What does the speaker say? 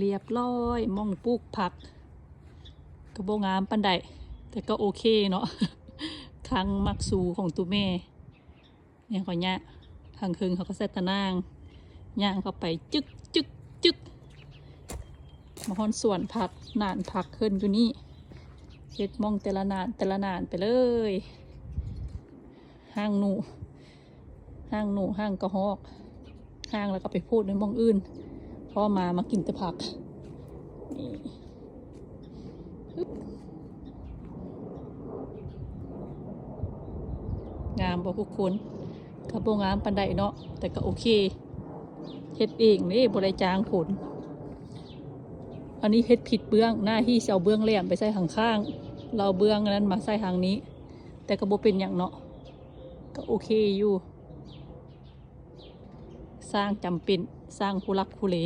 ຮຽບຮ້ອຍ ໝ່ອງປູກຜັກ ກໍບໍ່ງາມປານໃດ ແຕ່ກໍໂອເຄເນາະ. ຄັງໝາກຊູຂອງຕູແມ່ ນີ້ຂ້ອຍຍ່າງ ທາງເທິງເຂົາກໍໃສ່ຕາໜ່າງ ຍ່າງເຂົ້າໄປ ຈຶກ ຈຶກ ຈຶກ ມາຮອດສວນຜັກ ໜານຜັກເພິ່ນຢູ່ນີ້ ເຮັດໝ່ອງແຕ່ລະໜານ ແຕ່ລະໜານໄປເລີຍ. ຮ່າງໜູ ຮ່າງໜູ ຮ່າງກະຮອກ ຮ່າງແລ້ວກໍໄປໂພດໃນໝ່ອງອື່ນ ເພາະໝາມາກິນແຕ່ຜັກ. ນີ້ ຮຶບ ງາມບໍ່ທຸກຄົນ? ກໍບໍ່ງາມປານໃດເນາະ ແຕ່ກໍໂອເຄ ເຮັດເອງເດ້ ບໍ່ໄດ້ຈ້າງຄົນ. ອັນນີ້ເຮັດຜິດເບື້ອງ ໜ້າທີ່ຊິເອົາເບື້ອງແຫຼມໄປໃສ່ຂ້າງໆ ແລ້ວເບື້ອງອັນນັ້ນມາໃສ່ທາງນີ້ ແຕ່ກໍບໍ່ເປັນຫຍັງເນາະ ກໍໂອເຄຢູ່. ຊ່າງຈຳເປັນ ຊ່າງຜູ້ລັກຜູ້ເລ